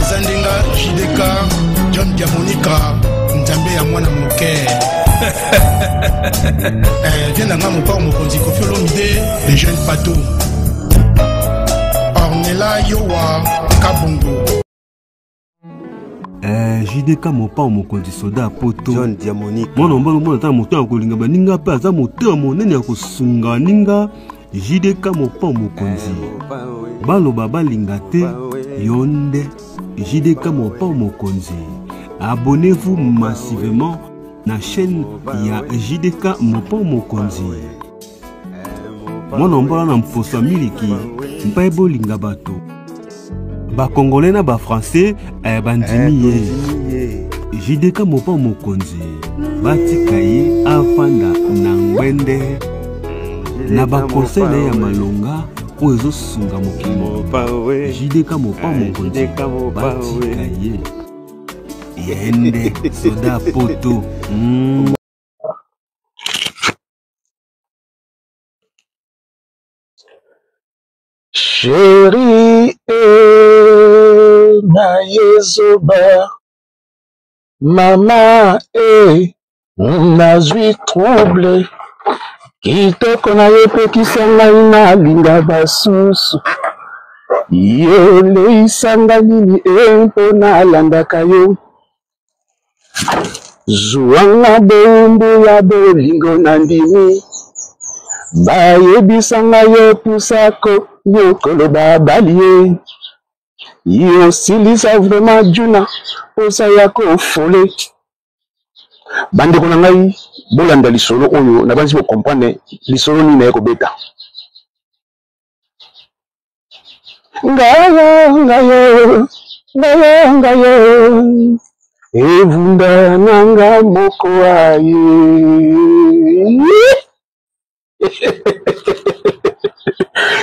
Eza ndenga JDK John Diamonica Nzambe ya mwana moke. Eh, viens na nga mopao mokonzi Koffi Olomide le jeune Pato. Ornella Yowa Kabongo. Eh, JDK mopao mokonzi soda ya poto John Diamonique mwana mobali omona ata moto ya kolinga baninga mpe aza motema monene ya kosunga baninga JDK mopao mokonzi eh, baloba balinga te yo nde JDK mopao mokonzi abonnez-vous massivement na chaîne ya JDK mopao mokonzi mwana mbola na mposo ya miliki mpe bolinga bato bakongole na bafrançais eh, bandimi ye eh, jdk mopao mokonzi batika ye afanda na ngwende na bakonseil na ye ya malonga oyo ezosunga mokili jdk mopao eh, mokonzi batika ye ye nde soda poto mm. Chérie eh, na ye zoba mama eh, nazwi trouble kitoko na ye epekisa ngai nalinga basusu yo oleisa ngai nini e mpo nalandaka yo Zua nga bowumbu ya bolingo na ndimi Bayebisa nga yo pusako yo koloba bali ye Yo silisa vraiment Djuna posa ya kofole Bandeko na ngai bolanda lisolo oyo nabanzi bo comprendre lisolo nini naye kobeta Ngayo ngayo ngayo ngayo evunda na nga moko aye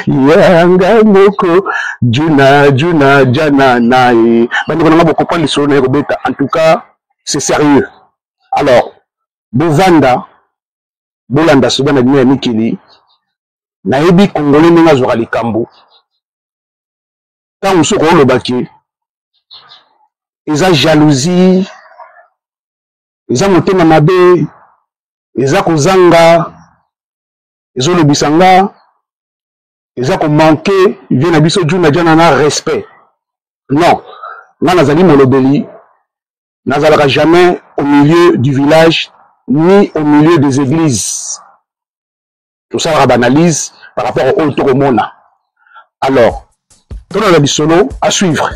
yanga moko juna juna jana naye bandeko na nga bokopa lisolo naye kobeta en tout cas c'est sérieux alors bovanda bolanda soda na bino ya mikili nayebi congolais ndenge azwaka likambo ntango mosusu okoloba ke eza jalousie eza motema mabe eza kozanga ezolobisa nga eza komanke vie na biso juna jana na respect non nga nazali molobeli nazalaka jamais au milieu du village ni au milieu des églises tosalaka baanalyse par rapport oyo tokomona alors tolanda lisolo à suivre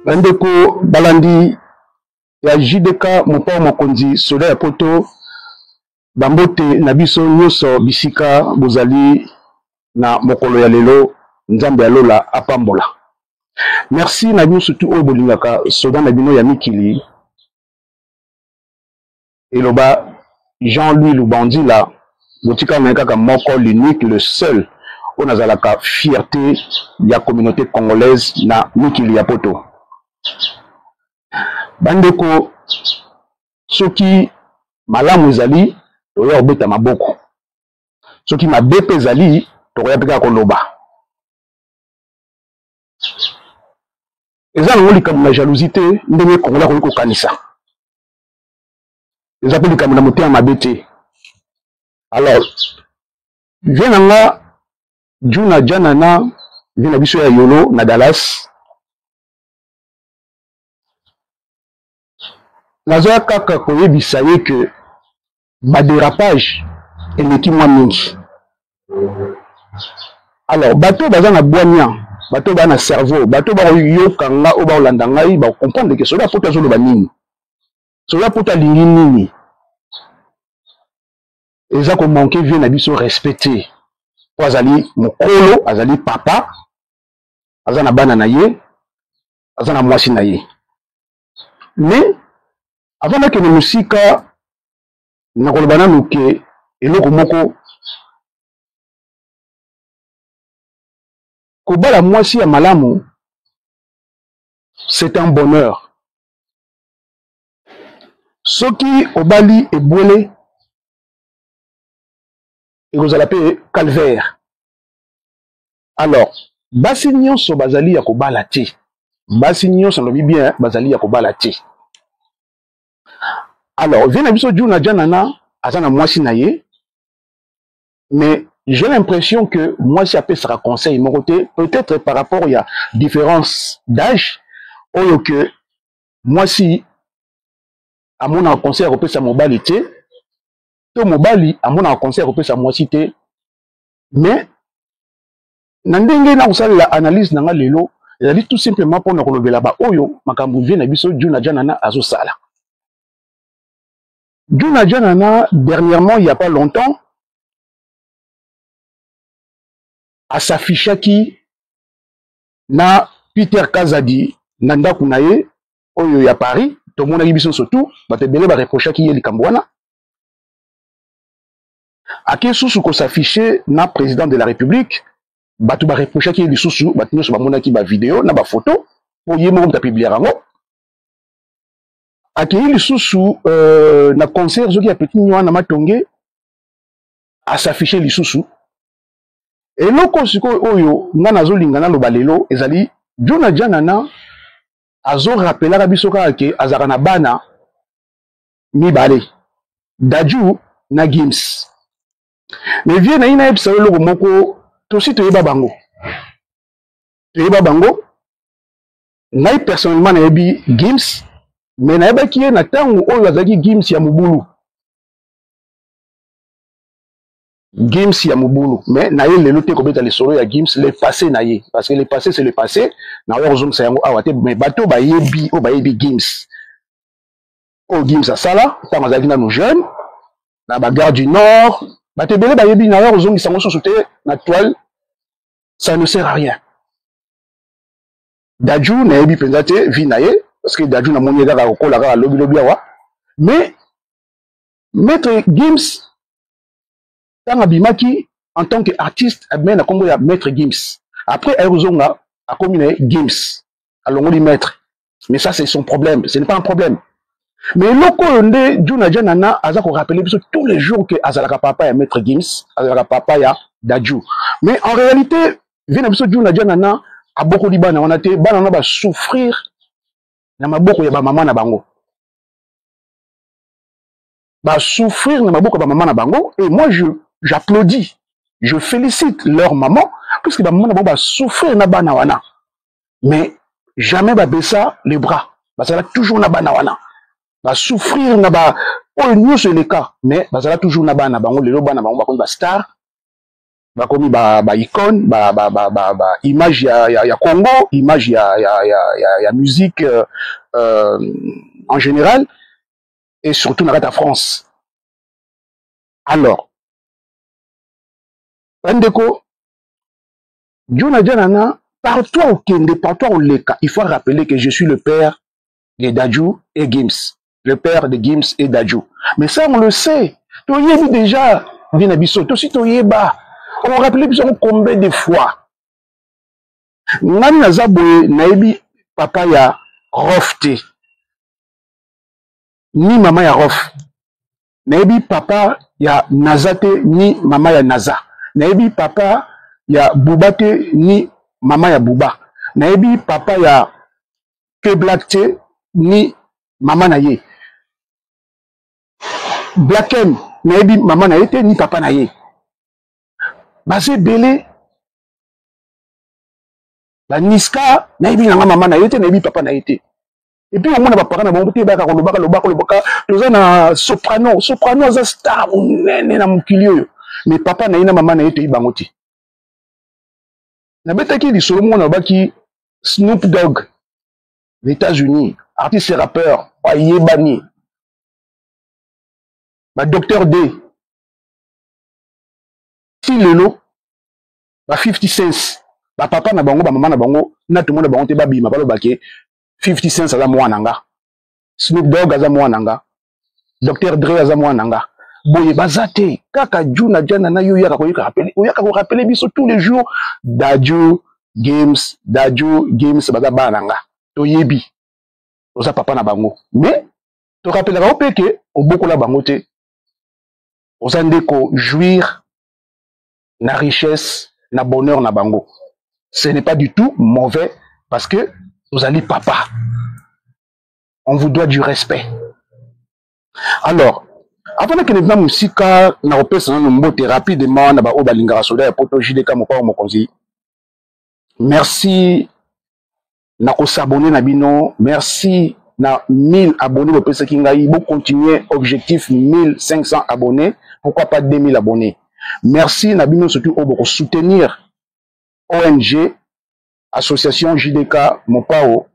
Bandeko balandi ya JDK mopao mokonzi soda ya poto Bambote na biso nyoso bisika bozali na mokolo ya lelo Nzambe ya lola apambola. Merci na bino surtout oyo bolingaka soda na bino ya mikili eloba Jean-Louis Lubandila botikala na ye kaka moko l'unique le seul oyo nazalaka fierté ya communauté congolaise na mikili ya poto. Bandeko Soki malamu ezali, tokoya kobeta maboko. Soki mabe mpe ezali, tokoya mpe kaka koloba. Eza nango likambo na jalousie te ndenge Congolais akoki kokanisa. Eza mpe likambo na motema mabe te. Alors, vie na nga Djuna Djanana, vie na biso ya Yolo na Dallas, Nazoya kaka koyebisa ye que ba derapage eleki mwa mingi. Alors bato oyo baza na bwania, bato oyo baza na cerveau, bato oyo bakoyoka nga, oyo bakolanda ngai, bakocomprendre que soda poto azoloba nini, soda poto alingi nini. Eza ko manquer vie na biso respect te. Po azali mokolo, azali papa, aza na bana na ye, aza na mwasi na ye. Mais avant nakende mosika, nakoloba nanu ke eloko moko, kobala mwasi ya malamu c'est un bonheur. Soki obali ebwele, ekozala mpe calvaire. Alors basi nyonso bazali ya kobala te, basi nyonso nalobi bien, bazali ya kobala te. Alors vie na biso Djuna Djanana aza na mwasi na ye, mais j'ai l'impression que mwasi apesaka conseil moko te, peut-être par rapport ya différence d'âge oyo que mwasi amonaka conseil ya kopesa mobali te, to mobali amonaka conseil ya kopesa mwasi te. Mais na ndenge na kosalela analyse na nga lelo ezali tout simplement mpona kolobela baoyo makambo vie na biso Djuna Djanana azosala. Djuna Djanana dernièrement, il y a pas longtemps, asafishaki na Peter Kazadi na ndako na ye oyo ya Paris. Tomonaki biso surtout bato ebele bareprochaki ye likambo wana. Ake susu kosafishe na président de la République, bato bareprochaki ye lisusu, bato nyonso bamonaki bavideo na bafoto mpo ye moko moto apubliaka yango. Akei lisusu na concert soki ya petit wana Matonge, asafishe lisusu. Eloko sikoyo oyo nga nazolinga naloba lelo ezali Djuna Djanana azorapelaka biso kaka ke azalaka na bana mibale, Dadju na Gims. Mais vie na ye, nayebisa yo eloko moko, tosi toyeba bango, toyeba bango. Ngai personnellement nayebi Gims, mais nayebaki ye na ntango oyo azalaki Gims ya mobulu, Gims ya mobulu. Mais na ye lelo te kobeta lisolo ya Gims, le passé na ye, parce que le passé, c'est le passé. Na oya kozongisa yango awa te. Mais bato bayebi, oyo bayebi Gims, oyo Gims asala ntango azalaki nanu jeune na bagare du Nord, bato ebele bayebi. Na oya kozongisa yango susu te na toile, ça ne sert à rien. Dadju nayebi mpenza te vie na ye, parce que Dadju namoni ye kaka kokola kaka lobilobi awa. Mais maître Gims, ntango abimaki en tant que artiste, abimaki na nkombo ya maître Gims. Après aye kozonga, akomi na ye Gims, alongoli maître. Mais ça, c'est son problème, ce n'est pas un problème. Mais eloko oyo nde Djuna Djanana aza korappeler biso tous les jours ke azalaka papa ya maître Gims, azalaka papa ya Dadju. Mais en réalité, vie na biso Djuna Djanana abokoli bana wana te. Bana wana basouffrir na maboko ya bamama na bango, basouffrir na maboko ya bamama na bango. Et moi, je j'applaudis, je félicite leur maman, puisque bamama na bango basouffrir na bana wana, mais jamais babaissa les bras, bazala toujours na bana wana. Basouffrir na ba oyo nyonso eleka, mais bazala toujours na bana na bango. Lelo bana bango bakomi bastar, bakomi ba ba icône, ba image ya Congo, image ya musique en général et surtout na kati ya France. Alors bandeko, Djuna Djanana, partout okende, partout oleka, il faut rappeler que je suis le père de Dadju et Gims, le père de Gims et Dadju. Mais ça, on le sait, toyebi déjà vie na biso, tosi toyeba. On rappelle biso combien de fois? Ngani naza boye, nayebi papa ya Rof te, ni mama ya Rof. Nayebi papa ya Naza te, ni mama ya Naza. Nayebi papa ya Buba te, ni mama ya Buba. Nayebi papa ya Ke Black te, ni mama na ye. Black M, nayebi mama na ye te, ni papa na ye. Baza ebele. Baniska, nayebi nanga mama na ye te, nayebi papa na ye te. Et puis omona baparent na bango te, bayaka kolobaka lobaka lobaka. Toza na Soprano, Soprano aza star monene na mokili oyo, mais papa na ye na mama na ye toyebi bango te. Nabetaki lisolo moko, nalobaki Snoop Dogg, les États-Unis, artiste et rappeur ayebani, badocteur D, ti lelo. Ba 50 cents, ba papa na bango, ba mama na bango, na tomona bango te babima baloba ke 50 cents aza mwana nga, Snoop Dogg aza mwana nga, Dr Dre aza mwana nga. Boye baza te kaka Djuna Djana na yo yaka koyoka rappeler, oyaka ko rappeler biso tous les jours Dadju Games, Dadju Games baza bana nga. Toyebi oza papa na bango, mais to rappelaka yo pe ke obokola bango te, oza nde ko jouir na richesse na bonheur na bango. Ce n'est pas du tout mauvais parce que ozali papa, on vous doit du respect. Alors avant nakende na mosika, nakopesa nano mbote rapidement na baoyo balingaka soda ya poto JDK Mopao Mokonzi. Merci na kosabone na bino, merci na 1000 abonnés bopesaki ngai. Bocontinue, objectif 1500 abonnés, pourquoi pas 2000 abonnés. Merci na bino surtout oyo bokosoutenir ONG Association JDK Mopao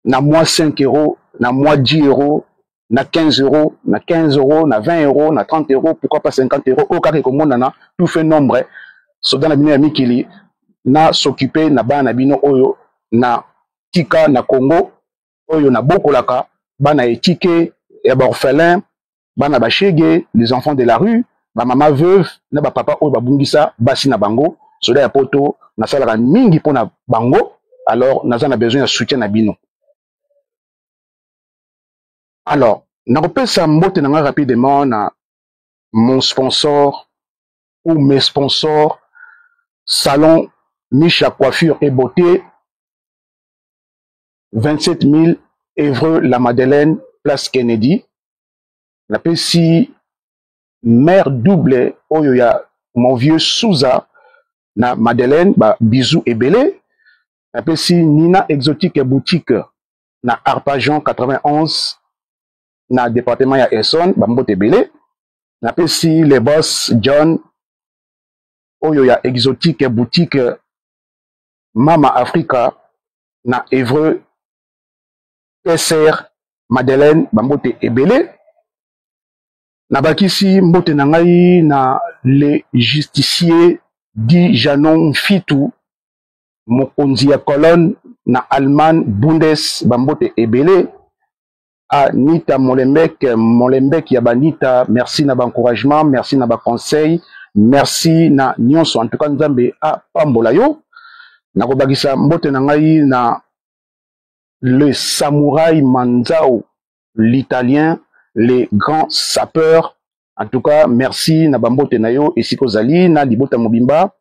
na mwa 5 euros, na mwa 10 euros, na 15 euros, na 15 euros, na 20 euros, na 30 euros, pourquoi pas 50 euros, oyo kaka ekomonana, tout fait nombre. Soda na bino ya mikili na s'occuper na bana na bino oyo na tika na Congo, oyo na bokolaka bana etike ya baorphelin, bana bashege, les enfants de la rue, ba mama veuve na ba papa oyo babungisa basi na bango. Soda ya poto nasalaka mingi mpona bango, alors naza na besoin ya soutien na bino. Alors nakopesa mbote na ngai rapidement na mon sponsor ou mes sponsors, Salon Misha Coiffure et Beauté, 27 000 Évreux La Madeleine, place Kennedy. Napesi mère double oyo ya mon vieux Souza na Madeleine, ba bisous ebele. Napesi Nina Exotique Boutique na Arpajon 91 na département ya Essonne, ba mbote ebele. Napesi le boss John oyo ya Exotique Boutique Mama Africa na Évreux SR Madeleine, bambote ebele. Nabakisi mbote na ngai na le justicier dit Janon Mfitu, mokonzi ya Cologne na Allemagne Bundes, bambote ebele. Anita Molenbeek, Molenbeek ya Banita, merci na ba encouragement, merci na ba conseil, merci na nyonso. En tout cas Nzambe a pambola yo. Nakobakisa mbote na ngai na le samouraï Manzao, l'italien, les grands sapeurs. En tout cas, merci na bambote na yo esika ozali na libota mobimba.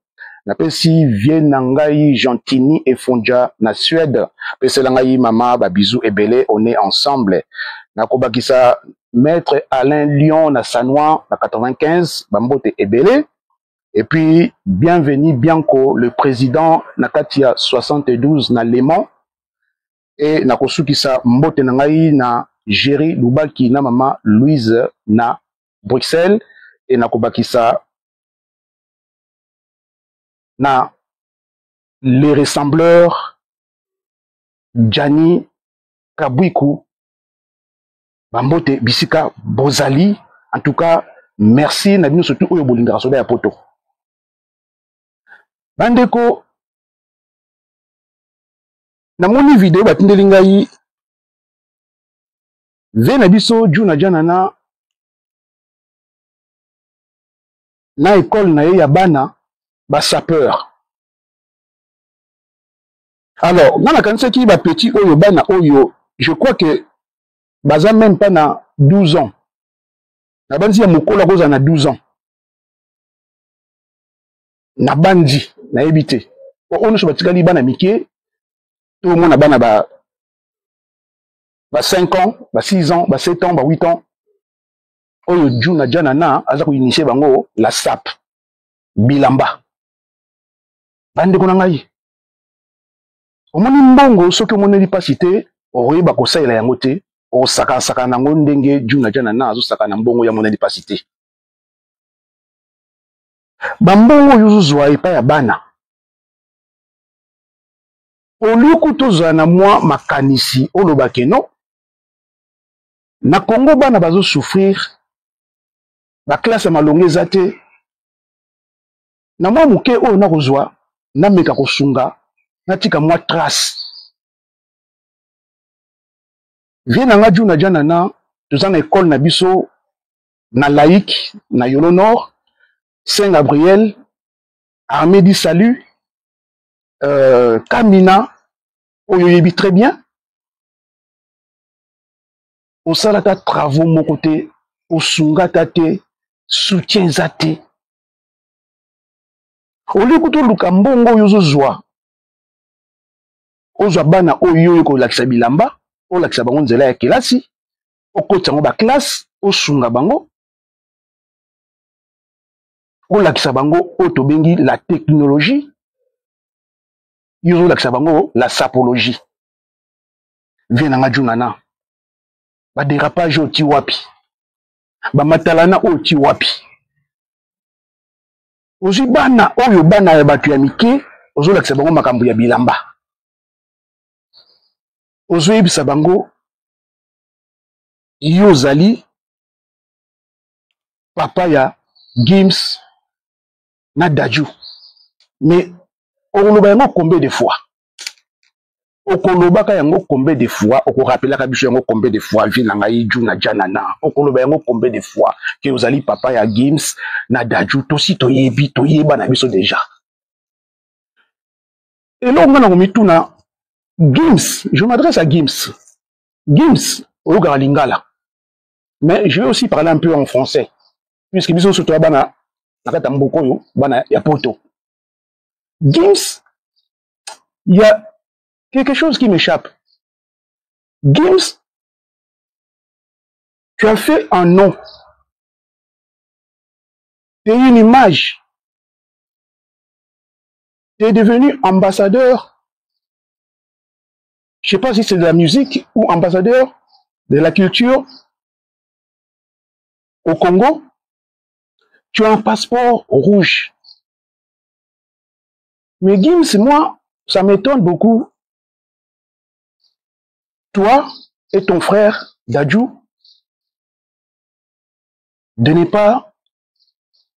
Napesi vie na ngai Gentini Efonja na Suède, pesela ngai mama ba bisous ebele, on est ensemble. Nakobakisa maître Alain Lyon na Sanois na 95, bambote ebele. Et puis bienvenue Bianco le président na kati ya 72 na Léman. Et nakosukisa mbote na ngai na Jerry Lubaki na mama Louise na Bruxelles. Et nakobakisa na les ressembleurs Gianni Kabwiku, bambote bisika bozali. En tout cas merci na bino surtout oyo bolingaka soda ya poto. Bandeko, namoni video batindeli ngai ve na biso Djuna Djanana na école na ye ya bana ba sapeur. Alors nga nakanisaki ba petit oyo, bana oyo, je crois que baza même pas na 12 ans. Nabandi ya mokolo akozala na 12 ans, nabandi nayebi te oyo nyonso batikali bana mike. Tomona bana ba 5 ans, ba 6 ans, ba 7 ans, ba 8 ans oyo Djuna Djanana aza koinitie bango la sap bilamba. Bandeko na ngai, omoni mbongo soki omoneli mpasi te, okoyeba kosalela yango te, osakasaka nango ndenge Djuna Djanana azosaka na mbongo ya moneli mpasi te. Bambongo oyo ozozwa epai ya bana, oluku tozala na mwa makanisi oloba ke no, na Congo bana bazosouffrir, baklasse ya malonga eza te. Na mwa moke oyo nakozwa, nameka kosunga, natika mwa trace. Vie na nga Djuna Djanana, toza na école na biso na laïque na Yolo Nord, Saint Gabriel, Armée du Salut, Kamina, oyo oyebi très bien. Osalaka travaux moko te, osungaka te, soutien eza te. Olie kutu oluka mbongo oyo ozozwa, ozwa bana oyo oyo kolakisa bilamba, olakisa bango nzela ya kelasi, okotisa bango ba classe, osunga bango, olakisa bango oyo tobengi la technologie, yo ozolakisa bango la sapologie. Vie na nga Djunana, ba dérapage oyo ti wapi, ba matalana oyo ti wapi. Ozwi bana oyo, bana ya bato ya mike, ozolakisa bango makambo ya bilamba, ozoyebisa bango yo ozali papa ya Gims na Dadju. Mais okoloba yango combien de fois? Okolobaka yango combien de fois? Okorapelaka biso yango combien de fois? Vie na ngai Djuna Djanana, okoloba yango combien de fois ke ozali papa ya Gims na Dadju? Tosi toyebi, toyeba na biso déjà. Eloko nga na komituna, Gims, je m'adresse à Gims. Gims, oyokaka lingala, mais je vais aussi parler un peu en français, puisque biso nyonso toya bana na kati ya mboka oyo, bana ya poto. Gims, il y a quelque chose qui m'échappe. Gims, tu as fait un nom, tu es une image, tu es devenu ambassadeur, je sais pas si c'est de la musique ou ambassadeur de la culture au Congo. Tu as un passeport rouge. Mais Gims, moi, ça m'étonne beaucoup. Toi et ton frère Dadju, de ne pas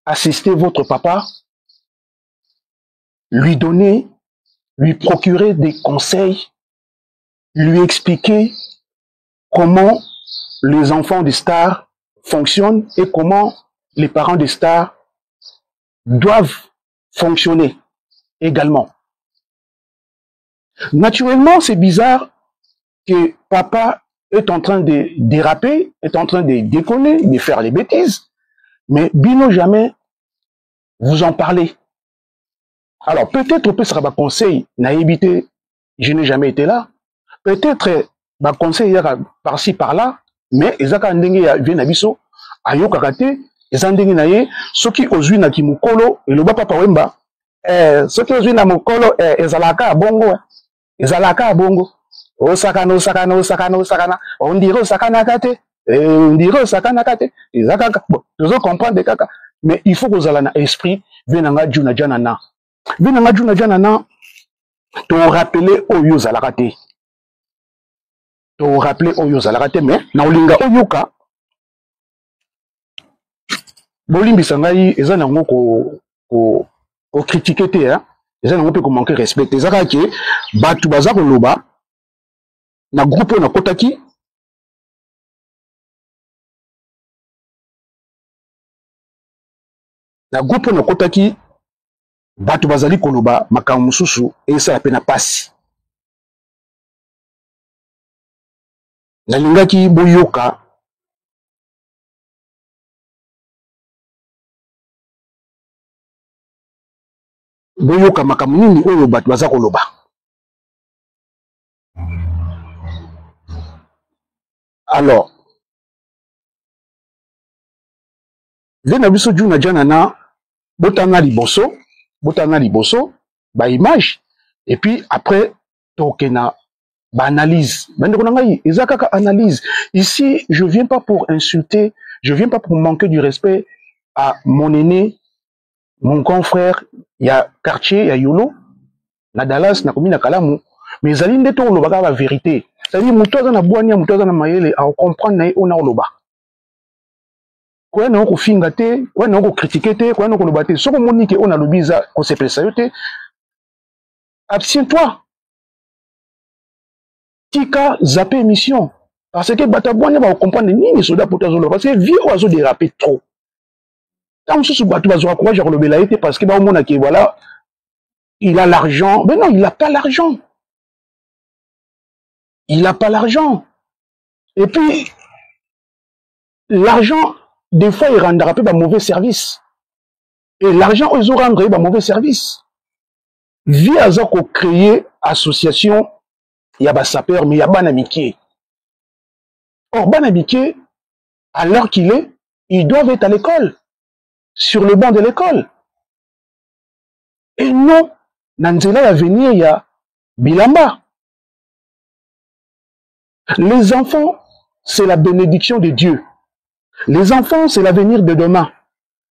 assister votre papa, lui donner, lui procurer des conseils, lui expliquer comment les enfants des stars fonctionnent et comment les parents des stars doivent fonctionner également. Naturellement, c'est bizarre que papa est en train de déraper, est en train de déconner, de faire les bêtises, mais bino jamais vous en parlez. Alors peut-être peut sera conseil n'a évité, je n'ai jamais été là. Peut-être ba conseil yaka par-ci par-là, mais ezaka ndenge ya vie na biso ayokaka te, eza ndenge na ye. Soki ozwi na kimokolo, eloba Papa Wemba, soki ozwi na mokolo, ezalaka bongo, ezalaka bongo. Osakana, osakana, osakana, osakana, on dirait osakanaka te, on dirait osakanaka te, eza kaka bon, tozo comprendre kaka, mais il faut kozala na esprit. Vie na nga Djuna Djanana, vie na nga Djuna Djanana, to rappeler oyo ozalaka te, to rappeler oyo ozalaka te, mais na olinga oyoka. Bolimbisa ngai, eza nango ko critiquer te, hein? Eza nango mpe ko manquer respect te. Eza kaka ke bato baza koloba na groupe oyo nakotaki, na groupe oyo nakotaki, bato bazali koloba makambo mosusu esala mpe na pasi. Nalingaki boyoka boyoka makambo nini oyo bato baza koloba. Alors nde na biso Djuna Djanana, botanga liboso, botanga liboso ba image, et puis après tokena ba analyse. Bandeko na ngai, eza kaka analyse. Ici, je viens pas pour insulter, je viens pas pour manquer du respect à mon aîné, mon grand frère ya quartier ya Yolo na Dallas, na commune ya Kalamu, mais ezali nde tolobaka ba vérité. C'est-à-dire moto aza na bwanya, moto aza na mayele, a comprendre na ye oyo na oloba. Koya na yo kofinga te, koya na yo kokritike te, koya na yo koloba te. Soki omoni ke oyo nalobi eza kosepelisa yo te, abstient toi, tika zappe émission, parce que bato ya bwanya bakocomprendre nini soda poto azoloba, parce que vie oyo azoderape trop. Ntango mosusu bato bazwaka courage ya kolobela ye te, parce que baomona ke voilà, il a l'argent. Mais non, il a pas l'argent, il a pas l'argent. Et puis l'argent, des fois, il rendra mpe bamauvais service, et l'argent oyo ezorendre ye bamauvais service. Vie aza kocréer association ya basapeur, mais ya bana mike. Or bana mike, à l'heure qu'il est, ils doivent être à l'école, sur le banc de l'école, et non na nzela ya venir ya bilamba. Les enfants, c'est la bénédiction de Dieu. Les enfants, c'est l'avenir de demain.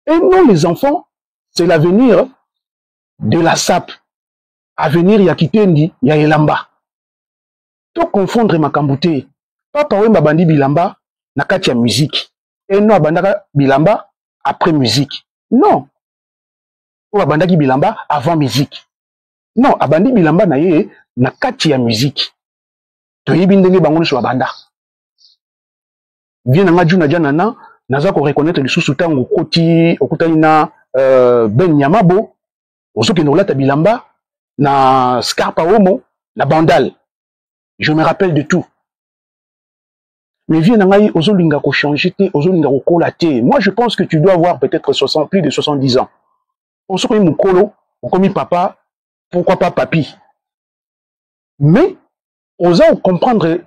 Et non, les enfants, c'est l'avenir de la sape, avenir ya kitendi ya elamba. To confondre makambo te. Papa Wemba abandi bilamba na kati ya musique, et non abandaka bilamba après musique. Non, oyo abandaki bilamba avant musique. Non, abandi bilamba na ye na kati ya musique. Toyebi ndenge bango nyonso babanda. Vie na nga Djuna Djanana, naza koreconnaitre lisusu ntango okoti okutani na Ben Nyamabo, ozokende kolata bilamba na Scarpa Omo na Bandal. Je me rappelle de tout. Mais vie na ngai, ozolinga kochanger te, ozolinga kokola te. Moi, je pense que tu dois avoir peut-être 60, plus de 70 ans. Osokomi mokolo, okomi papa, pourquoi pas papi, mais oza kocomprendre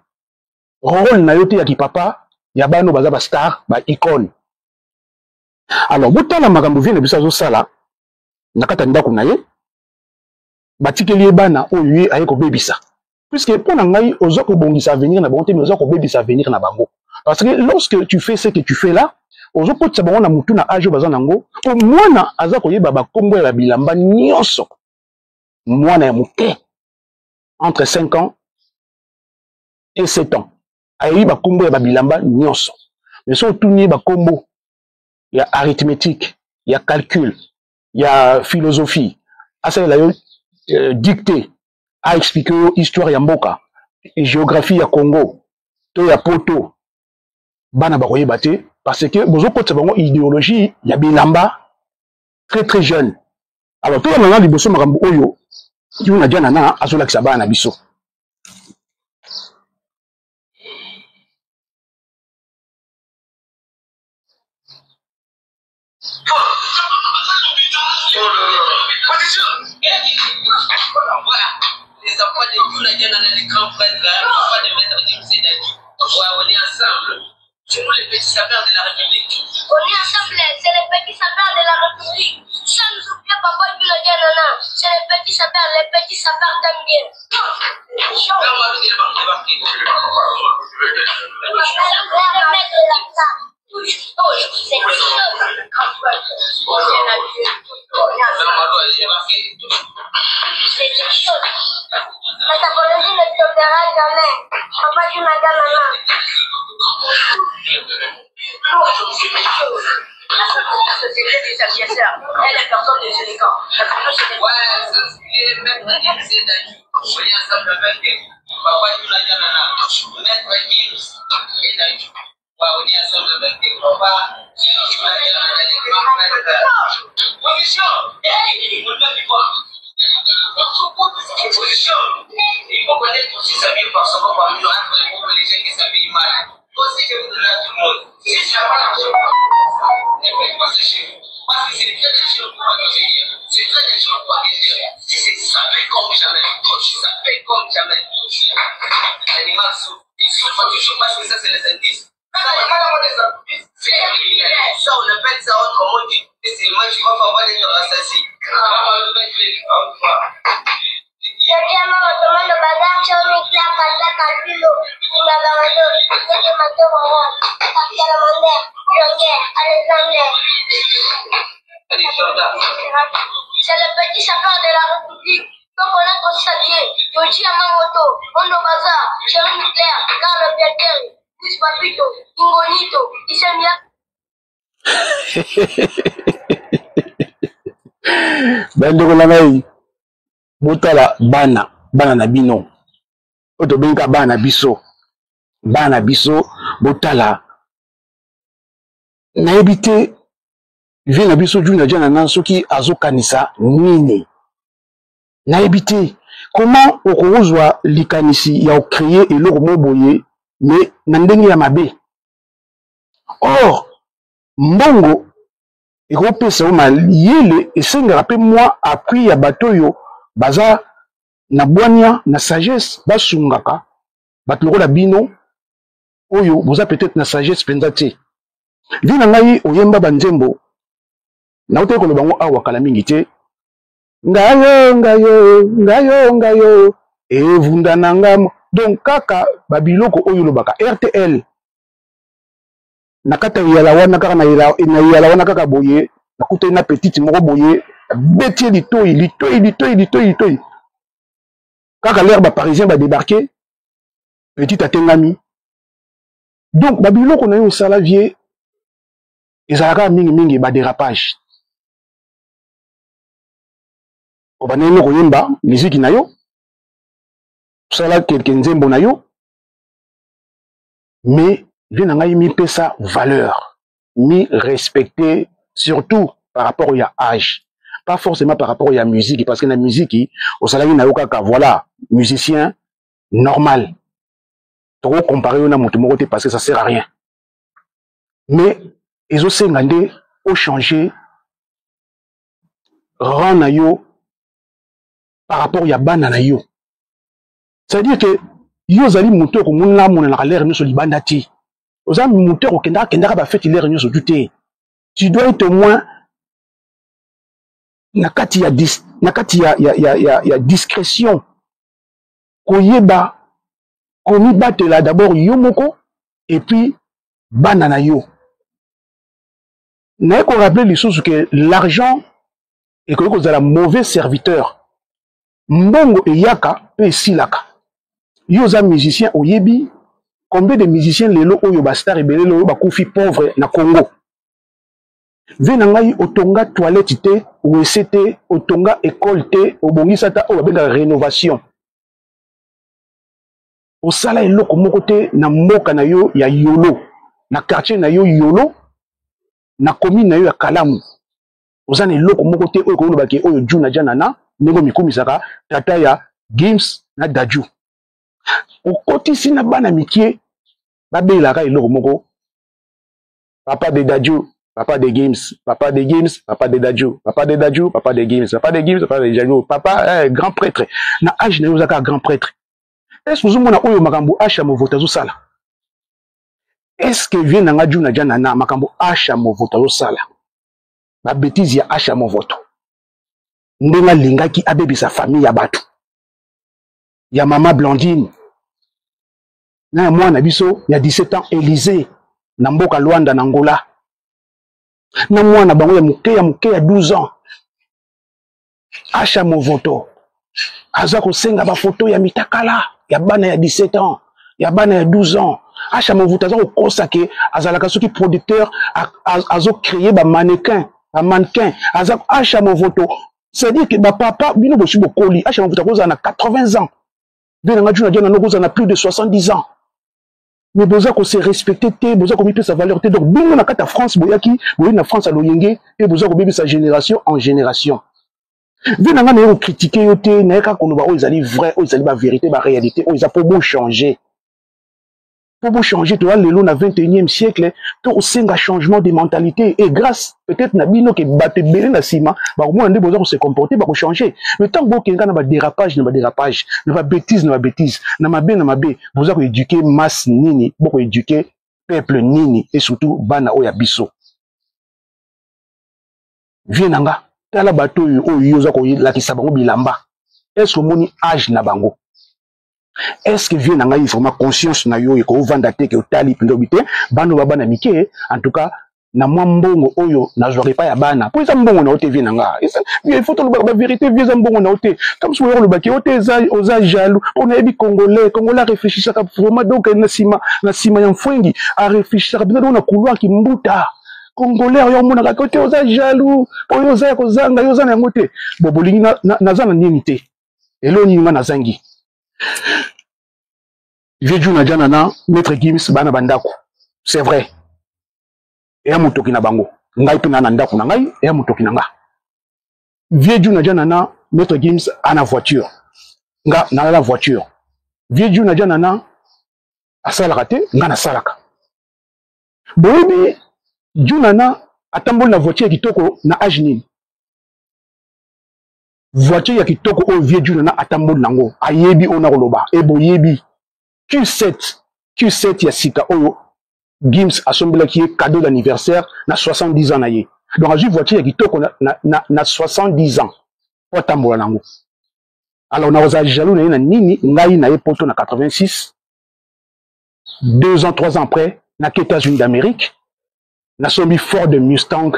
rôle na yo te ya kipapa ya bana oyo baza bastar, ba icône. Alors botala makambo vie na biso azosala na kati ya ndako na ye. Batikeli ye bana oyo ye aye kobebisa, puisque mpo na ngai oza kobongisa avenir na bango te, mais oza kobebisa avenir na bango, parce que lorsque tu fais ce que tu fais là, ozokotisa bango na mutu na age oyo baza nango. Mpo mwana aza koyeba bakombo ya babilamba nyonso, mwana ya moke entre 5 ans et 7 ans ayebi bakombo ya babilamba nyonso, mais so otuni ye bakombo ya arithmétique, ya calcul, ya philosophie, asalela yo dictée, aexplike yo histoire ya mboka, géographie ya Congo to ya Poto, bana bakoyeba te, parce que bozokotisa bango idéologie ya bilamba très très jeune. Alors tolanda na liboso makambo oyo Djuna Djanana azolakisa bana na biso. Voilà, les enfants de Djuna Djanana, les grands frères, les enfants de Maître Gims et Dadju. Ouais, on est ensemble. C'est nous les petits sapeurs de la République. On est ensemble, c'est les petits sapeurs de la République. Sans nous oublier papa Djuna Djanana, c'est les petits sapeurs, les petits sapeurs t'aiment bien. C'est quelque chose. La sapologie ne tombera jamais. Papa Djuna Djanana. La société des agresseurs et les personnes de Sénégal. Ouais, ça c'est Maître Gims et Dadju. On est ensemble avec Papa Djuna Djanana, Maître Gims et Dadju. Ouais, on est ensemble avec Papa Djuna Djanana, les grands frères. Position! Position! Il faut connaître aussi s'habiller par son corps, parmi nous, entre les groupes et les gens qui s'habillent mal. Aussi que vous donnez à tout le monde. Si tu n'as pas l'argent, ne faites pas ce chez vous. Parce que c'est très dangereux pour acquérir. C'est très dangereux pour acquérir. Si c'est sapé comme jamais, ça paie comme jamais. L'animal souffre. Il souffre toujours parce que ça, c'est les indices. C'est criminel. Ça, on appelle ça autrement dit. Et c'est moi qui va avoir d'être rassasié. C'est le petit sapeur de la République. Faut connaître aussi s'habiller. Yohji Yamamoto, Mondo Bazar, Chéri Nucléaire, Carlo Biancheri, Luis Papito, Ingonito, Issemia. Bandeko na ngai, botala bana, bana na bino oyo tobengaka bana na biso, bana na biso, botala. Nayebi te vie na biso Juna Djanana soki azokanisa nini, nayebi te comment okozwa likanisi ya ocreye eloko moko boye mais na ndenge ya mabe. Or mbongo ekopesa yo mayele, esengaka mpe mwa appui ya bato oyo baza na bwania na sagesse, basungaka bato lokola bino oyo boza peut-être na sagesse mpenza te. Vie na ngai, oyemba banzembo, nautaki koloba yango awa kala mingi te, ngayo ngayo ngayo ngayo evunda na nga. Donc kaka babiloko oyo olobaka RTL na kati ya yala wana, kaka na yala wana kaka boye, nakutani na petite moko boye, beti ye litoi litoi litoi litoi litoi, kaka l'heure baparisien badébarke, petite atengami. Donc babiloko na yo osala, vie, ezalaka mingimingi badérapage. Obandaki koyemba miziki na yo, osala quelque nzembo na yo, mais vie na ngai, mipesa valeur, mi respecter, surtout par rapport ya âge, pas forcément par rapport ya musique, parce que na musique osalaki na yo kaka, voilà, musicien normal, tokocompare yo na moto moko te, parce que ça sert à rien. Mais ezosenga nde ochanger rang na yo par rapport ya bana na yo. C'est-à-dire que yo ozali moto okomona monanaka l'heure nyonso libanda te, oza moto okokendaka kendaka bafeti l'heure nyonso tu te. Tu dois être au moins na kati ya, dis, na kati ya, ya, ya, ya, ya discrétion, koyeba komibatela d'abord yo moko et puis bana na yo. Naye korappeler lisusu ke l'argent ekoki kozala mauvais serviteur. Mbongo eyaka mpe esilaka. Yo oza musicien, oyebi combien de musiciens lelo oyo, bastar ebele lelo oyo bakufi pauvre na Congo. Vie na ngai, otonga toilette te, WC te, otonga école te, obongisa ata oyo babengaka rénovation, osala eloko moko te na mboka na yo ya Yolo, na quartier na yo Yolo, na commune na yo ya Kalamu. Oza na eloko moko te oyo kolobaki oyo Juna Djanana, ndenge omikumisaka tata ya Gims na Daju, okotisi na bana mikie babelaka eloko moko: papa de Daju, papa de Gims, papa de Gims, papa de Daju, papa de Daju, papa de Gims, papa de Gims, papa de Daju, papa eh, grand prêtre. Na âge na yo ozaka grand prêtre. Est ce que ozomona oyo makambo Asha Movoto azosala? Est ce que vie na nga Juna Djanana, makambo Asha Movoto azosala, babétise ya Asha Movoto, ndenge alingaki abebisa famille ya bato ya mama Blandine na ya mwana biso ya 17 ans Élysée na mboka Luanda na Angola, na mwana bango ya moke ya moke ya 12 ans? Asha Movoto aza kosenga bafoto ya mitakala ya bana ya 17 ans, ya bana ya 12 ans. Asha Movoto aza kokosa ke azalaka soki producteur, azocréer bamannequin, bamannequin. Aza Asha Movoto, c'est-à-dire que bapapa bino bosi bokoli. Asha Movoto akozala na 80 ans, mpe nanga Juna Diana nokozala na plus de 70 ans, mais boza kose respecter te, boza komipesa valeur te. Donc bino na kati ya France, boyaki boyi na France ya loyenge mpe boza kobebisa génération en génération. Vie na ngai, naye kocritiquer yo te, naye kaka koloba oyo ezali vrai, oyo ezali bavérité, baréalité oyo eza mpo bochanger, mpo bochanger. Toya lelo na 21e siècle, to kosenga changement de mentalité, et grâce peut-être na bino ke bato ebele na nsima bakomona nde boza kose comporter, bakochanger. Mais ntango bokenga na badérapage, na badérapage, na babétise, na babétise, na mabe, na mabe, boza koéduquer masse nini? Bokoéduquer peuple nini? Et surtout bana oyo ya biso. Vie na nga, tala bato oyo oyo yo oza kolakisa bango bilamba, est ce que omoni âge na bango? Est ce que, vie na ngai, vraiment conscience na yo ekovanda te ke otali mpenza obi te bana oyo babana mike? En tout cas na mwa mbongo oyo nazwaka epai ya bana, mpo eza mbongo na yo te. Vie na nga, il faut tolobaka bavérité. Vie, eza mbongo na yo te. Comme soki oya kolobaki yo te, eza oza jaloux, mpo nayebi Congolais. Congolais arefléchisaka vraiment. Donc na nsima ya mfwengi, arefléchisaka mpenza. Donc na couloir kimbuta. Congolais oyo omonaka ko te, oza jaloux, oyo oza ya kozanga, yo oza na yango te. Bo bolingi naza na nini te, eloo nini nga nazangi? Vieux Djuna Djana na Maître Gims bana bandako, c'est vrai, eya motoki na bango, ngai mpe na na ndako na ngai, eya motoki na nga. Vieux Djuna Djana na Maître Gims ana voiture, nga nalala voiture. Vieux Djuna Djana na asalaka te, nga nasalaka. Boyebi Djuna atamboli na voiture ya kitoko na age nini? Voiture ya kitoko oyo vieux Djuna atamboli nango, ayebi oyo nakoloba, e boyebi Q7, Q7 ya sika oyo Gims asombelaki ye cadeau d'anniversaire na 70 ans na ye. Donc azwi voiture ya kitoko na 70 ans po atambola nango. Alors nakozala jaloux na ye na nini? Ngai na ye poto na 86, 2 ans, 3 ans après, na États-Unis d'Amérique, nasombi Ford Mustang.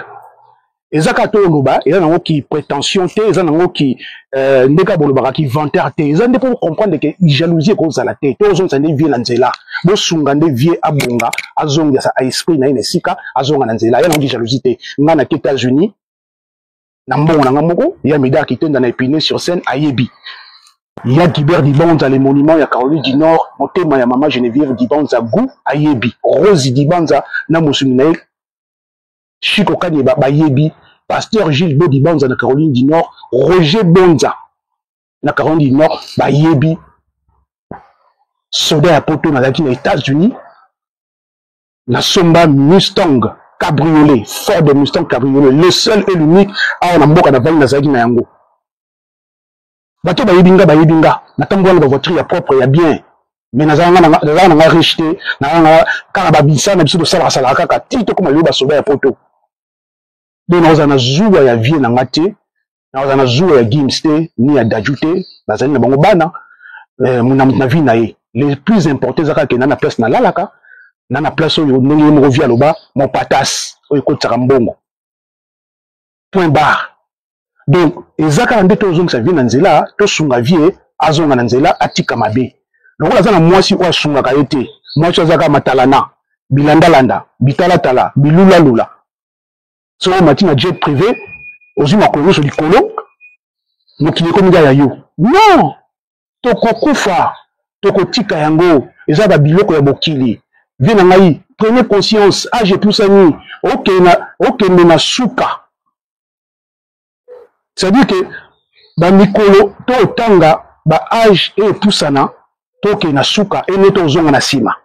Eza kaka to oloba, eza nango ki prétention te, eza nango ki ndeka bolobaka ki vanteur te, eza nde pour comprendre que jalousie ekozala te, to ozongisa nde vie na nzela, bosunga nde vie abonga, azongisa esprit na ye na esika, azonga na nzela, ya nango ki jalousie te. Nga na États-Unis na mbongo na nga moko, ya Médard Kitenda na Épinay sur Seine ayebi, ya Guibert Dibanza le monument ya Caroline du Nord, motema ya mama Geneviève Dibanza Gou ayebi, Rose Dibanza na mosuni na ye Chico Kanyeba bayebi, Pasteur Gilles Bo Dibanza na Caroline du Nord, Roger Bonza na Caroline du Nord bayebi. Soda ya poto nazalaki na États-Unis, nasomba Mustang cabriolet, Ford Mustang cabriolet, le seul et l'unique awa na mboka na vandi nazalaki na yango. Bato bayebi nga, bayebi nga natambola na ba voiture ya propre ya bien, mais nazalaka na nga riche te, nazalaka kaka babisa na biso tosalaka salaka kaka ti tokóma lelo basoda ya poto. Donc nakozala na zuwa ya vie na nga te, nakozala na zuwa ya Gims te, ni ya Dadju te, bazali na bango bana na na vie na ye. Le plus important eza kaka ke na na place nalalaka, na na place oyo ndenge ye moko vie aloba mon patas oyo ekotisaka mbongo, point barre. Donc eza kaka nde tozongisa vie na nzela, tosunga vie azonga na nzela, atika mabe. Lokola aza na mwasi oyo asungaka ye te, mwasi oyo aza kaka matalana, bilandalanda, bitalatala, bilulalula. Soki omati na jet privé, ozwi makolo nyonso likolo, mokili ekomi kaka ya yo. Non, tokokufa, tokotika yango, eza ba biloko ya mokili. Vie na ngai, prenez conscience, age epusani, okende na suka. C'est-à-dire que ba mikolo to otanga ba age e epusana, tokende na suka, ene to ozonga na nsima.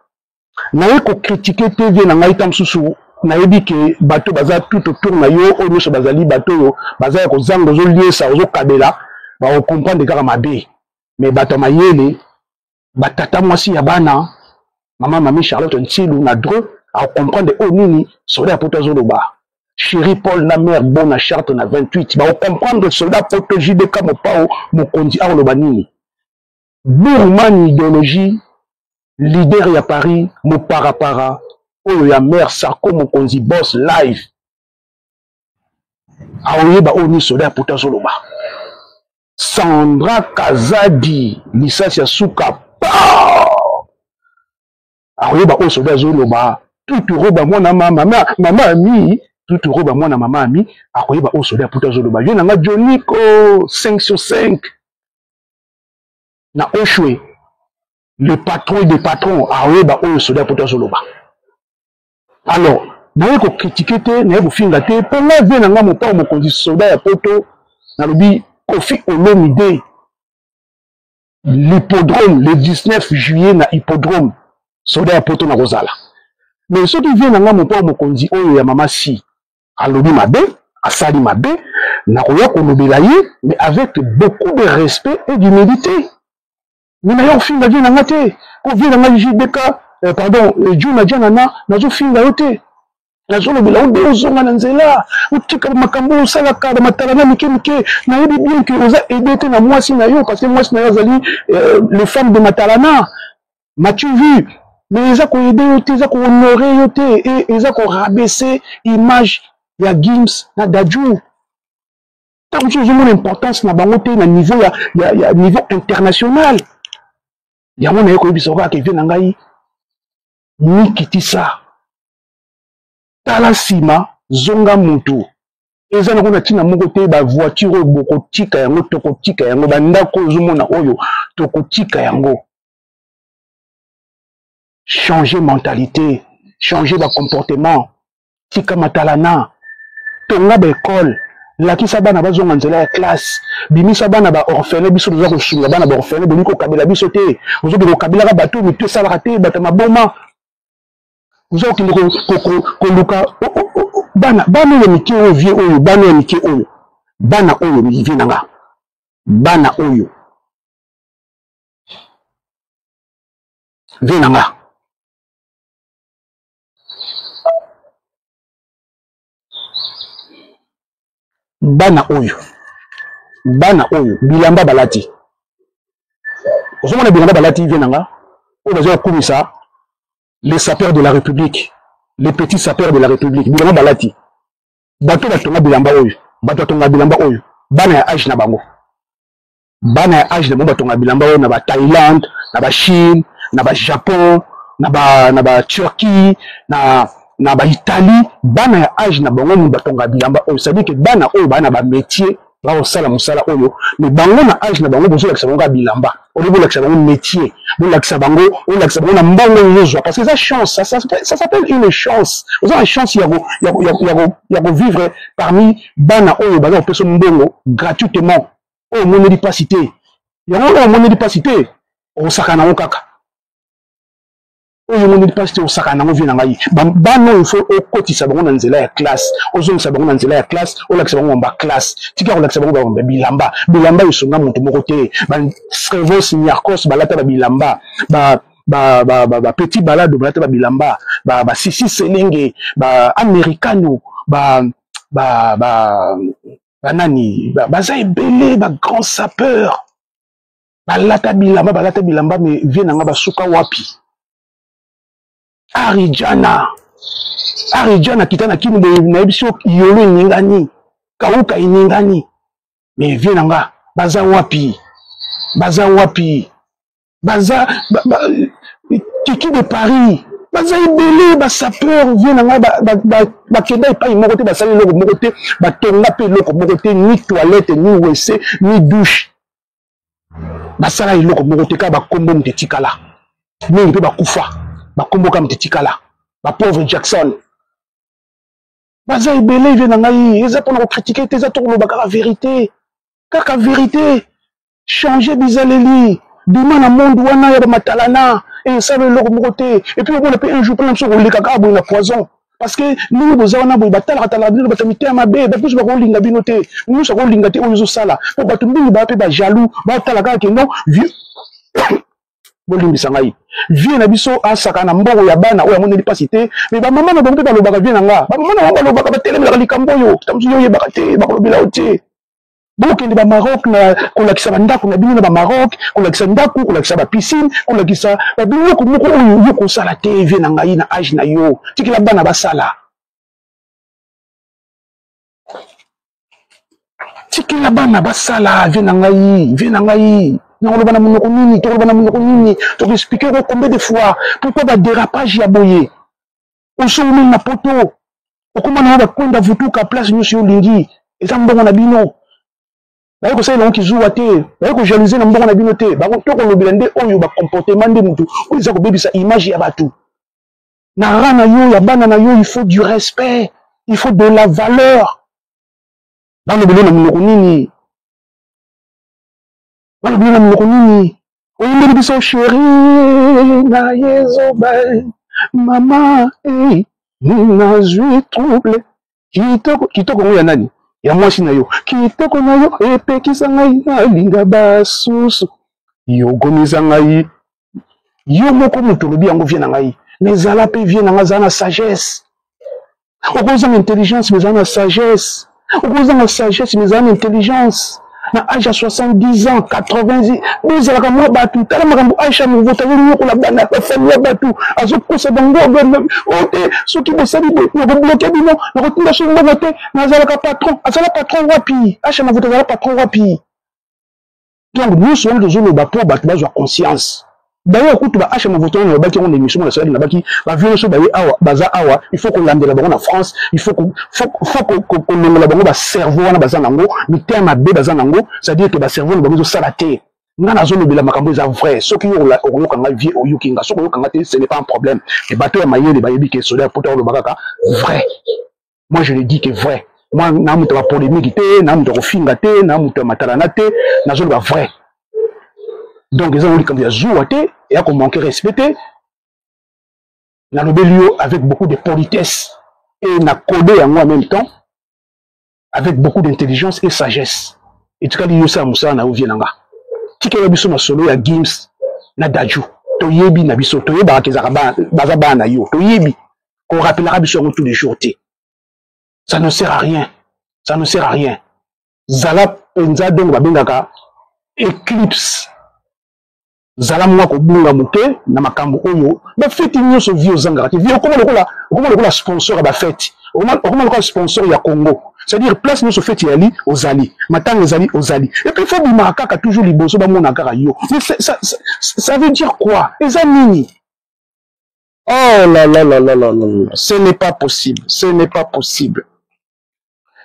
Naye ko critiquer te vie na ngai, ta mosusu nayebi ke bato baza tout autour na yo, oyo nyonso bazali bato oyo baza ya kozanga, ozoliesa, ozokabela, bakokomprendre kaka mabe. Mais bato ya mayele, batata mwasi ya bana, mama mami Charlotte Ntsilu na Dreux akokomprendre oyo nini soda ya poto azoloba. Chéri Paul na mère Bona Charte na 28 bakokomprendre soldat poto JDK Mopao mokonzi akoloba nini. Bourman idéologie, leader ya Paris, moparapara oyo ya mère Sarko mokonzi boss live aoyeba oyo nini soda ya poto azoloba. Sandra Kazadi lisasi ya suka pa akoyeba oyo soda azoloba. Tutu roba mwana mama mama ami, tutu roba mwana mama ami akoyeba oyo soda ya poto azoloba. Yo na nga Joniko 5 sur 5 na Oshwe, le patron des patrons akoyeba oyo soda ya poto azoloba. Alors naye ko critiquer te, naye kofinga te, mpo nga vie na nga mopao mokonzi soda ya poto nalobi Koffi Olomide l'hippodrome le 19 juillet na hippodrome soda ya poto nakozala. Mais soki vie na nga mopao mokonzi oyo ya mama si alobi mabe, asali mabe, nakoya kolobela ye, mais avec beaucoup de respect et d'humilité. Mais naya kofinga vie na nga te, po vie na nga JDK, pardon, Djuna Djanana, nazofinga yo te, nazolobela yo nde ozonga na nzela, otika makambo oyo osalaka ba matalana mike mike. Nayebi bien que oza aidé te na mwasi na yo, parce que mwasi na yo azali le femme de matalana, m'as-tu vu? Mais eza koaider yo te, eza kohonorer yo te, et eza korabaisser image ya Gims na Dadju. Ntango mosusu ozomona importance na bango te na niveau ya niveau international. Yango naye koyebisa kaka ke vie na ngai mikitisa, tala nsima, Zonga mutu. Eza nango na ntina moko te ba voiture oyo bokotika yango, tokotika yango, ba ndako oyo ozomona oyo tokotika yango. Changer mentalité, changer ba comportement, tika matalana, tonga ba école, lakisa bana bazonga nzela ya classe, bimisa bana ba orphelin. Biso toza kosunga bana ba orphelin, bolingi kokabela biso te, ozokende kokabelaka bato mitu esalaka te, bato ya maboma. Oza kokende koluka bana, bana oyo mike oyo vie oyo, bana oyo mike oyo, bana oyo vie na nga, bana oyo vie na nga. Bana oyo, bana oyo bilamba balati, ozomona bilamba balati vie na nga oyo baza kokumisa les sapeurs de la République, les petits sapeurs de la République, bilamba balati, bato batonga bilamba oyo, bato batonga bilamba oyo, bana ya age na bango, bana ya age na bango batonga bilamba oyo na ba Thaïlande, na ba Chine, na ba Japon, na ba Turquie, na ba Italie, bana ya age na bango mu batonga bilamba oyo. C'est-à-dire que bana oyo bana ba métier, bakosala mosala oyo, mais bango na age na bango bozolakisa bango kaka bilamba. Oyo bolakisa bango métier, bolakisa bango, olakisa bango na mbongo oyo ozozwa, parce que eza chance, ça s'appelle une chance. Oza na chance ya kovivre parmi bana oyo baza kopesa mbongo gratuitement, oyo omoneli mpasi te. Yango oyo omoneli mpasi te, okosaka nango kaka. Oyo omoneli mpasi te, osaka nango. Vie na ngai, bana oyo fo okotisa bango na nzela ya classe, ozongisa bango na nzela ya classe, olakisa bango ba classe. Tika kolakisa bango ba bilamba. Bilamba esunga moto moko te. Ba Strevos Niarcos balata ba bilamba, ba petit balado balata ba bilamba, ba Sisi Selenge, ba Americano, ba ba ba banani baza ebele, ba grand sapeur balata bilamba, balata bilamba. Mais vie na nga, basuka wapi? Arijana, Arijana kita na Kini boye, nayebi so yolo eningani, kauka eningani. Mais vie na nga, baza wapi? Baza wapi? Baza ba, Kiki de Paris, baza ebele basapeur. Vie na ngai, bakenda epai moko te, basali eloko moko te, batonga mpe eloko moko te, ni toilette, ni WC, ni douche. Basala eloko moko te, kaka bakombo moto etikala. Mingi mpe bakufa, bakombo kaka moto etikala. Bapauvre Jackson baza ebele. Vie na ngai, eza mpona kocritiquer te, eza to koloba kaka vérité, kaka vérité. Changer bizaleli, bima na monde wana ya bamatalana, esala eloko moko te. Et puis omona mpe un jour mpona biso koleka kaka boye na poison, parce que ndenge boza wana boye, batalaka talaka bino, bato mitema mabe, bato nyonso bakolinga bino te, nyonso akolinga te oyo ozosala, mpo bato mingi baa mpe bajaloux, batala kaka ke non, bolimbisa ngai, vie na biso asaka na mbongo ya bana oyo amoneli mpasi te. Mais bamama na bango mpe balobaka, vie na nga, bamama na bango balobaka, batelemelaka likambo oyo. Ntango mosusu yo oyebaka te, bakolobela yo te. Bokende bamaroc na kolakisa bandako na bino na bamaroc, kolakisa ndako, kolakisa bapiscine, kolakisa babiloko moko oyo yo kosala te. Vie na ngai, na age na yo, tikela bana basala, tikela bana basala. Vie na ngai, vie na ngai, nakoloba na monoko nini? Tokoloba na monoko nini? Tokoexpliquer ko combien de fois pourquoi badérapage ya boye? Osongi na poto, okóma nango bakwenda vutuka place nyonso yo olingi. Eza mbongo na bino, baye kosalela yango kizuwa te, baye kojalouser na mbongo na bino te. To kolobela nde oyo bacomportement nde motu oyo eza kobebisa image ya bato na rang na yo, ya bana na yo. Il faut du respect, il faut de la valeur. Balobelo na monoko nini? Balobelo na monoko nini? Oyembeli biso chéri na yezoba mama eh, nazwi trouble. Kitoko, kitoko ngo ya nani? Ya mwasi na yo. Kitoko na yo epekisa ngai nalinga basusu, yogomisa ngai yo moko moto olobi yango. Vie na ngai, mais ezala mpe, vie na ngai, azala na sagesse. Okozanga intelligence, mais ezala na sagesse. Okozanga sagesse, mais ezala na intelligence. Na age ya 70 ans, 80, bozalaka mwa bato. Tala makambo Aisha Movota azonyokola bana, bafamille ya bato, azokosa bango o te. Soki bosali boye, nakobloquer bino, nakotinda so mbongo te. Nazalaka patron, azala patron wapi? Aisha Mavota azala patron wapi? Donc nyonso wana tozoloba mpo bato bazwa conscience. D'ailleurs kutu ba H Movoto na baki yango na émission na salaki na baki ba vieux nyonso baye awa baza awa, il faut kolandela bango na France, il faut kolongola bango ba cerveau wana baza nango, mitema mabe baza nango, c'est-à-dire que ba cerveau na bango ezosala te. Nga nazolobela makambo eza vrai. Soki yo okoyoka nga vie, oyoki nga. Soki oyoka nga te, ce n'est pas un problème. Et bato ya mayele bayebi ke soda ya poto oloba kaka vrai. Moi je le dis que vrai. Moi na moto ya polémique te, na moto ya kofinga te, na moto ya matalana te, nazoloba vrai. Donc eza likambo ya zuwa te, eya komanquer respect te. Nalobeli yo avec beaucoup de politesse et na code yango en même temps avec beaucoup d'intelligence et sagesse. Etikali yo sala mosala na yo, vie na nga. Tikela biso masolo ya Gims na Dadju. Toyebi na biso, toyebaka ke ezalaka baza bana na yo. Toyebi korapelaka biso yango tous les jours te. Ça ne sert à rien. Ça ne sert à rien. Zala mpenza, donc babengaka éclipse. Zala mwa kobunga moke na makambo oyo bafeti nyonso vie ozangaka te. Vie okoma lokola, okoma lokola sponsor ya bafeti, okoma lokola sponsor ya Congo, c'est-à-dire place nyonso feti ezali ozali, matanga ezali ozali, et puis faut bimaka kaka toujours liboso, bamona kaka yo. Mais ça veut dire quoi? Eza nini? Oh là là là là là là, ce n'est pas possible, ce n'est pas possible,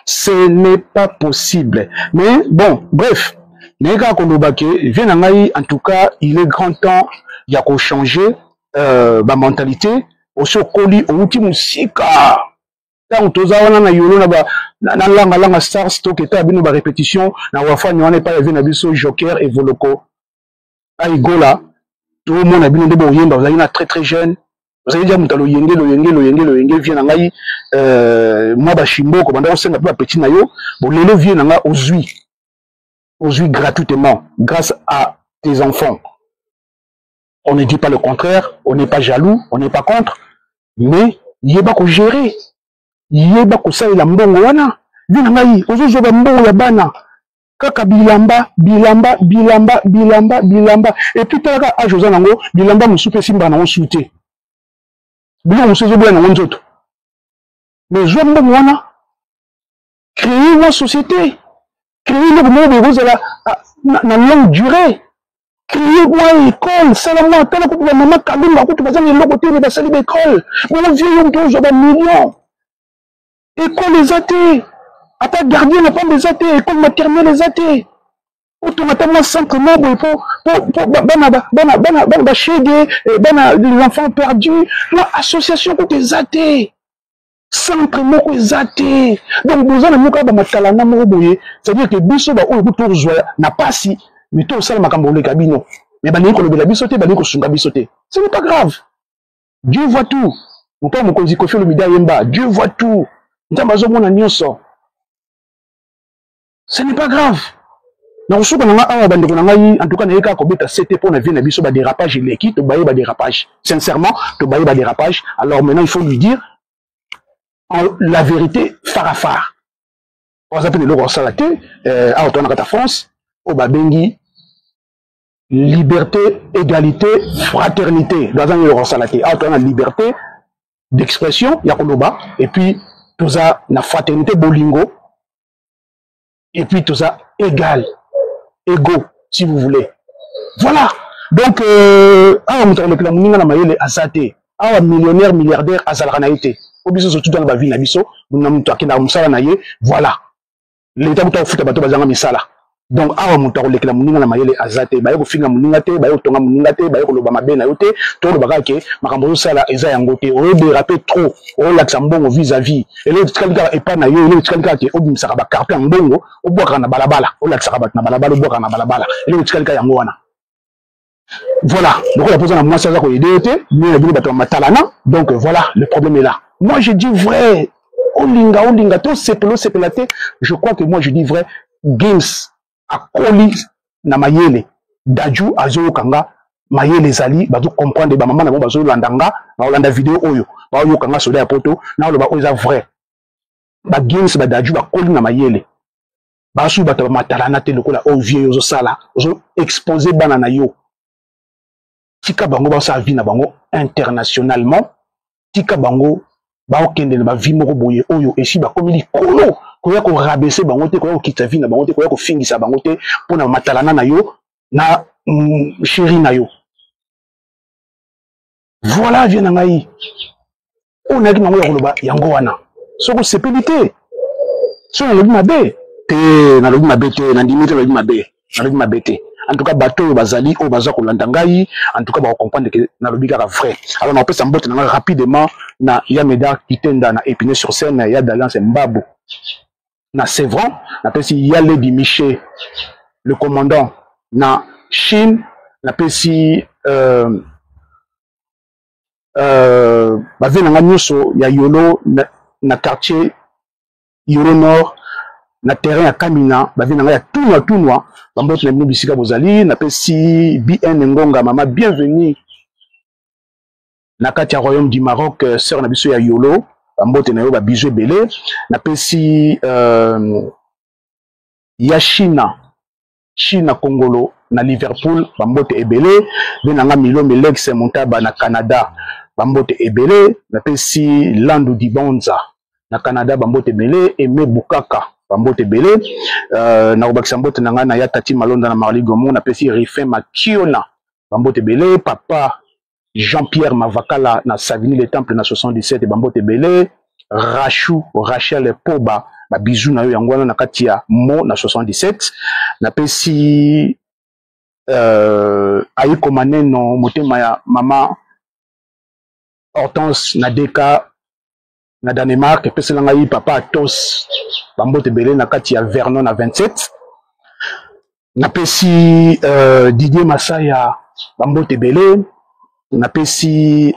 ce n'est pas possible. Mais bon, bref, naye kaka koloba ke vie na ngai, en tout cas il est grand temps ya kochanger bamentalité. Osi okoli, outi mosika. Ntango toza wana na yolo na, ba, na, na Langa Langa Stars, toketa bino barépétition na wafani wana epai ya vie na biso Joker Evoloko Aigola, tomona bino nde boyemba. Ozalaki na très très jeune, ozalaki dia moto ya loyenge, loyenge, loyenge, loyenge. Vie na ngai, mwa bashimboko banda kosenga mpe bapeti na yo. Bolelo vie na ngai, ozwi, ozwi gratuitement grâce à tes enfants. On ne dit pas le contraire, on n'est pas jaloux, on n'est pas contre, mais yeba kogérer, yeba kosalela mbongo wana. Vie na ngai, ozozwa bambongo ya bana kaka bilamba, bilamba, bilamba, bilamba, bilamba. Et puis talaka age oza nango, bilamba mosusu mpe esimbaka nango su te, biloko mosusu ezoboya nango nzoto. Mais zwa mbongo wana, créer mwa société, créer eloko moko boye kozala na longue durée, créer mwa école, sala mwa. Tala kutu bamama Kalunga kutu baza na eloko te, me basali baécole. Bongo vie yo moto ozwa bamillion, école eza te, ata gardien na pamba eza te, école maternelle eza te. Otonga ata mwa centre moko boye po bana, bana, bana, bana bashege, bana, les enfants perdus. Mwa association kutu eza te, centre moko eza te. Donc boza na moko ya bamatalana moko boye, c'est-à-dire que biso baoyo kutu tozwa na pasi, mais tosala makambo koleka bino, mais balingi kolobela biso te, balingi kosunga biso te. Ce n'est pas grave, Dieu voit tout. Mopao mokonzi Kofi Olomide ayemba Dieu voit tout, Nzambe azomona nyonso. Ce n'est pas grave. Na kosuka na nga awa, bandeko na ngai, en tout cas naye kaka kobeta sete mpo na vie na biso. Badérapage eleki, tobaye badérapage, sincèrement tobaye badérapage. Alors maintenant il faut lui dire en la vérité phare à phare. Aza mpe na eloko akosala te awa toza na kati ya France oyo babengi liberté, égalité, fraternité. Donc aza na eloko akosala te awa, toza na liberté d'expression ya koloba, et puis toza na fraternité, bolingo, et puis toza égal, égaux si vous voulez. Voilà, donc awa moto akolekela moninga na mayele aza te. Awa millionnaire, milliardaire azalaka na ye te, po biso surtout twana bavie na biso na moto akendaka mosala na ye. Voilà, leta moto akofuta bato bazanga misala. Donc awa moto akolekela moninga na mayele aza te. Baye kofinga moninga te, baye kotonga moninga te, baye koloba mabe na yo te. Toloba kaka ke makambo ozosala eza yango te, oyodéraper trop, oyolakisa mbongo vis-à-vis. Eloko etikali kaka epai na yo, eloko etikali kaka ke obimisaka bacarton ya mbongo, obwakaka na balabala, olakisaka bato na balabala, obwakaka na balabala. Eloko etikali kaka yango wana. Voilà, lokola mpoza na mwasi aza koaider yo te, bino na bino bato ya matalana. Donc voilà, le problème est là. Moi je dis vrai, olinga olinga te, osepela osepela te, je crois que moi je dis vrai. Gims akoli na mayele, Dadju azoyoka nga, mayele ezali, bazocomprendre. Bamama na bango bazolanda nga, baolanda video oyo, baoyoka nga soda ya poto naoloba oyo eza vrai. Bagims, badadju bakoli na mayele, basusu bato bamatalana te lokola oyo vie oyo ozosala, ozo expose bana na yo. Tika bango basala vie na bango internationalement, tika bango baokende na bavie moko boye oyo esi bakomi likolo. Koya korabaisser bango te, koya kokitisa vie na bango te, koya kofingisa bango te mpona matalana na yo na chéri na yo. Voilà vie na ngai oyo nayaki nango ya koloba yango wana. Soki osepeli te, soki nalobi mabe te, nalobi mabe te, nandimi te, nalobi mabe, nalobi mabe te. En tout cas, bato oyo bazali oyo baza kolanda ngai, en tout cas bakocomprendre ke nalobi kaka vrai. Alors nakopesa mbote na ngai rapidement na Yameda Kitenda na Épinay sur Seine, ya Dalliance Mbabu na Sevran, napesi ya Lady Miché le commandant na Chine, napesi bave na ngai nyonso ya Yolo na quartier Yolo Nord, na terrain ya Kamina, bave na ngai ya Tunwa Tunwa, bambote na bino bisika bozali. Napesi BN Ngonga, mama bienvenue na kati ya Royaume du Maroc, sœur na biso ya Yolo, bambote na yo, ba bisous ebele. Napesi ya China China Kongolo na Liverpool, bambote ebele. Be na nga Milo Milex Montaba na Canada, bambote ebele. Napesi Landu Dibonza na Canada, bambote ebele. Aimé Bukaka, bambote ebele. Nakobakisa mbote na ngai na ya Tati Malonda na Marli Gomo. Napesi Rifin Makiona, bambote ebele. Papa Jean-Pierre Mavakala na Savigny le Temple na 77, bambote ebele. Rachou Rachel Poba, ba bisous na yo yango wana na kati ya Mo na 77. Napesi Ayiko Maneno motema ya mama Hortense na DK na Danemark, epesela ngai papa Atos, bambote ebele na kati ya Vernon na 27. Napesi Didier Masaya, bambote ebele. Napesi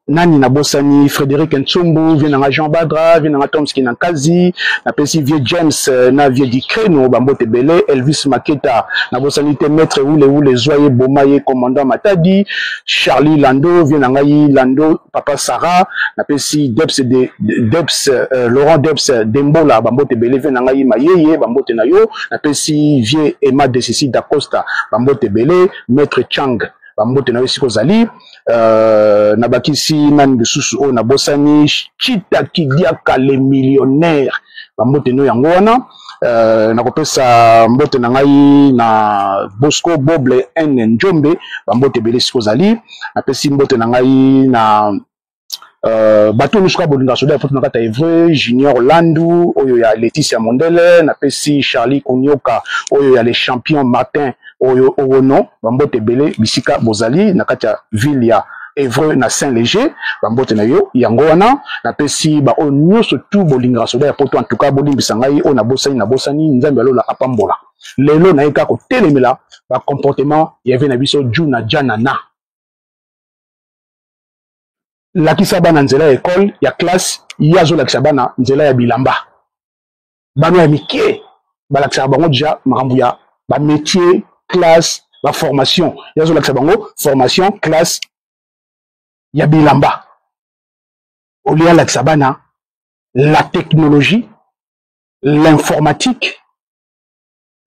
nani nabosani, Frédéric Ntsumbu, vie nanga Jean Badra, vie nanga Tomski Nankazi, napesi vieux James na vieux Dikreno, bambote ebele. Elvis Maketa, nabosani te maître Oule Oule Zwaye Bomaye, commandant Matadi, Charlie Lando, vie nanga Lando, papa Sarah, napesi Debs de, Debs Laurent Debs Dembola, bambote ebele, vie nanga Mayeye, bambote na yo, napesi vieux Emma Desisi Dacosta, bambote ebele, maître Chang, bambote na yo esika ozali. Nabakisi nani lisusu oyo nabosani, Chita Kidiaka le millionnaire, bambote no yango wana. Nakopesa mbote na ngai na Bosco Boble N Njombe, bambote ebele esika ozali. Napesi mbote na ngai na bato nyonso kaka bolinga soda ya poto na kati ya Evreux, Junior Landu oyo ya Laetitia Mondele, napesi Charlie Kunyoka oyo ya le champion Martin oyo Owono, bambote ebele bisika bozali na kati ya ville ya Evreux na Saint-Léger, bambote na yo yango wana. Napesi ba oyo nyonso tu bolingaka soda ya poto, en tout cas bolimbisa ngai oyo nabosani, nabosani, Nzambe alola apambola. Lelo naye kaka kotelemela ba comportement ya vie na biso Juna Janana. Lakisa bana nzela ya école ya classe, ye azolakisa bana nzela ya bilamba. Bana ya mike balakisaka bango déjà makambo ya ba métier, classe, ba formation. Ye azolakisa bango formation, classe ya bilamba. Au lieu alakisa bana la technologie, l'informatique,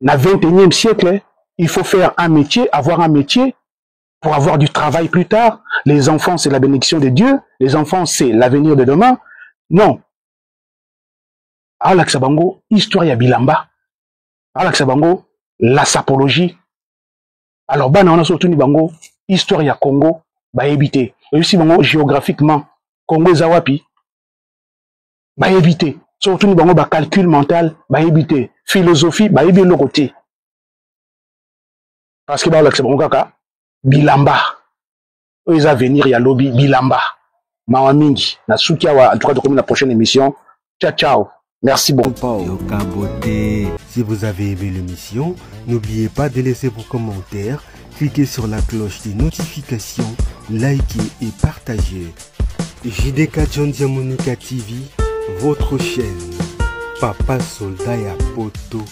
na 21e siècle, il faut faire un métier, avoir un métier pour avoir du travail plus tard. Les enfants, c'est la bénédiction de Dieu. Les enfants, c'est l'avenir de demain. Non. Alakisa bango histoire ya bilamba. Alakisa bango la sapologie. Alors bana wana so tuni bango histoire ya Congo bayebi te. Oyebisi bango géographiquement Congo eza wapi bayebi te. So tuni bango ba calcul mental bayebi te. Philosophie bayebi eloko te. Parce que balakisa bango kaka bilamba. Oyo eza avenir ya lobi, bilamba. Mawa mingi. Na suki awa, en tout cas tokomi na prochaine émission. Ciao ciao. Merci beaucoup. Yoka beauté. Si vous avez aimé l'émission, n'oubliez pas de laisser vos commentaires, cliquez sur la cloche des notifications, likez et partagez. JDK John Diamonica TV, votre chaîne. Papa Soldat ya Poto.